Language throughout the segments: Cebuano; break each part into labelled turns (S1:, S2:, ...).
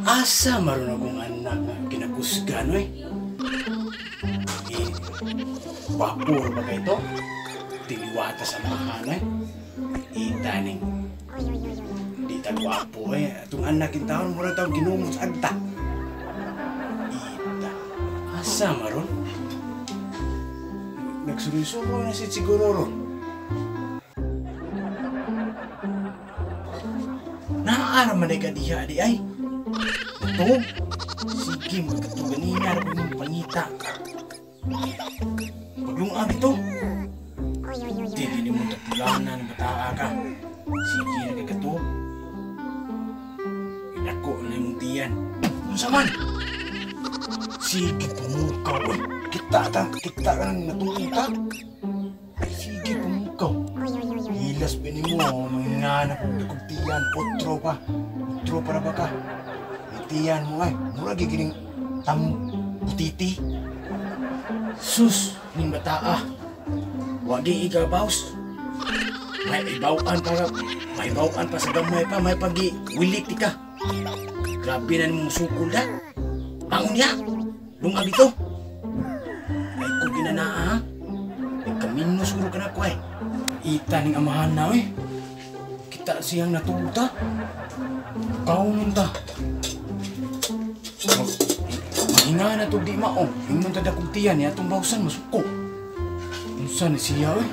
S1: Asa maron akong anak nga kinakusgan eh. Eh, vapor ba kayo to? Tiliwata sa mga ano eh. Itaning. Di ta gwapo eh. Atong anak yung taon, mura taong ginumot sa agta. Ita. Asa maron? Nagsuruy-suruy na siya siguro ron. Naara man ay kadiha di ay. Ito, sige magkatuganina rin mong pangita. Paglungag ito. Di gini mong tapulanan ng bataa ka. Sige na kagato. Inako na yung tiyan. Unsa man? Sige pumukaw eh. Kita ta, kita ka nang natuong ta. Sige pumukaw. Hilas ba ni mo, mga kong tiyan. Otro pa. Otro para ba ka? Tiyan mo ay, mura gigining tam putiti. Sus, ning bataa. Wagi igabaws. May ibawaan pa, may ibawaan pa sa gamay pa, may pagi wilik ti ka. Grabe na nimong sukol da. Bangon niya. Lungag dito. Ay ko ginanaa ha. Nagkamino siguro ka na ko ay. Ita ning amahan na eh. Kita siyang natuta. Kaungon ta. Mahinga na ito di mao. Ingon ta dakong tiyan niya itong bawsan masuko. Unsa ni siya eh.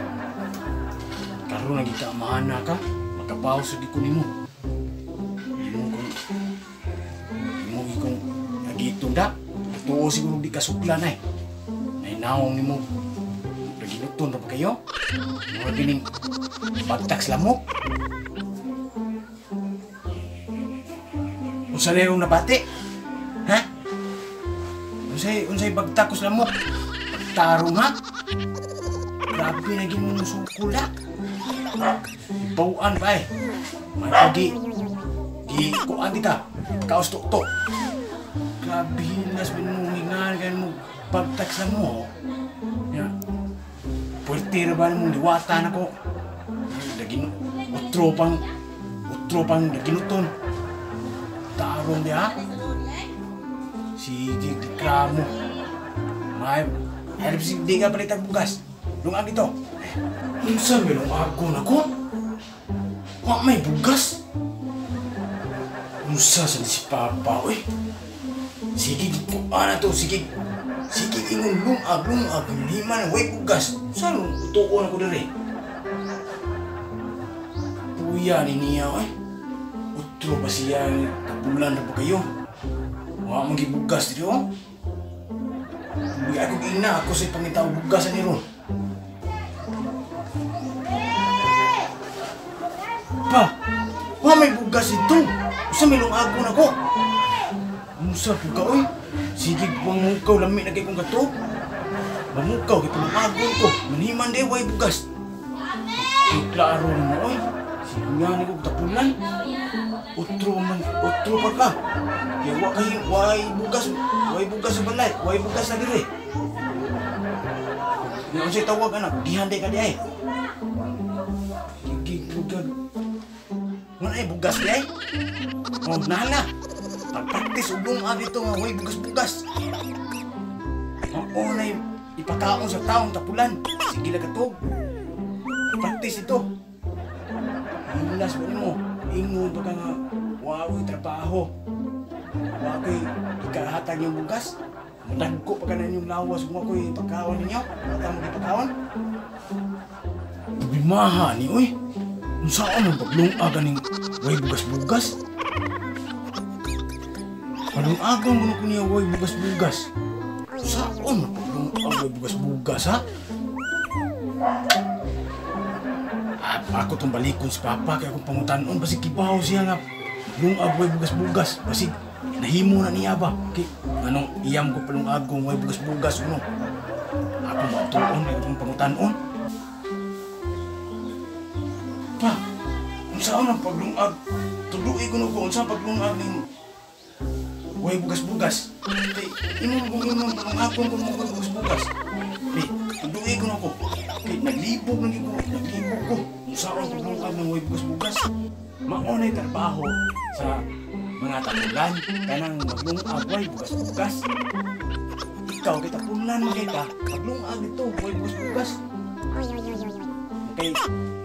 S1: Karon lagi ka amahan na ka. Makabaws lagi ko nimo. Imo kong nagitong da. Tuo siguro di kasuklan eh. Nainawong nimo. Naginuton ra ba kayo? Mura kining bagtaks lamok. Unsa na yung nabati? Ha? Unsay bagtakos lamok? Pagtarong ha? Grabe na ginusukula. Bawaan pa eh. May pagi. Di kuan di ka. Kaos tuktok. Grabe hilas binungingan kayo mo bagtaks lamok. Ya. Puwerte ra ba mong liwatan ako? Dagin otro pang daginuton. Tarong di ha? Sige, dikramo. May, harap di ka palitag bugas. Lungag dito. Unsa may lungagon ako? Wa may bugas. Unsa sa si Papa, oy. Sige, kuan na to. Sige, sige, ingon lungag, lungag. Lima na, way bugas. Saan utuon ako dere? Puya ni niya, oy. Utro pa siya, tapulan na ba kayo? Wa man gibugas diri oh. Uy, ako giina ako sa pangitaw bugas ani ron. Pa, wa may bugas dito. Usa may lungagon ako. Unsa pud ka oy? Sige pangukaw lami na kay kong gato. Mamukaw kay palungagon ko. Maniman di way bugas. Klaro mo oy. Sige nga ni kog tapulan. Otro man, otro pa ka. Kaya wa kay way bugas sa balay, way bugas na dire. Nga unsay tawag anak, gihande ka di ay. Gigugag. Wala ay bugas di ay. Oh, nahala. Pagpraktis og lungag dito nga way bugas-bugas. Mao nay ipakaon sa taong tapulan. Sige la katog. Praktis ito. Hilas ba nimo? Ingon pa ka nga, wa ko'y trabaho. Wa ko'y ikahatag yung bugas. Madagko pa ka na inyong lawas. Wa ko'y pagkaon ninyo. Wala mo ipakaon. Problemaha ni, uy. Unsaan ang paglungag aning way bugas-bugas? Palungagon mo na ko niya way bugas-bugas. Saan ang paglungag way bugas-bugas, ha? Ako itong balikon si Papa kaya akong pangutanon. Basig kibaw siya nga lungag way bugas-bugas. Basig nahimo na niya ba? Kay anong iyam ko palungag kung way bugas-bugas uno. Ako matuon kaya akong pangutanon. Pa, unsaan ang paglungag? Tuluy ko na ko unsa ang paglungag ning way bugas-bugas. Kay imong kung imong palungag kung way bugas-bugas. Kay tuluy ko na ko. Kay naglibog na ko, naglibog ko. Unsaon paglungag ng way bugas-bugas? Mao nay trabaho sa Mga tapulan, kanang maglungag way bugas-bugas. Ikaw kay tapulan man kay ka, maglungag dito, way bugas-bugas. Kay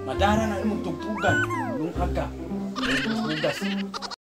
S1: madara na imong tugtugan, lungag ka, way bugas-bugas.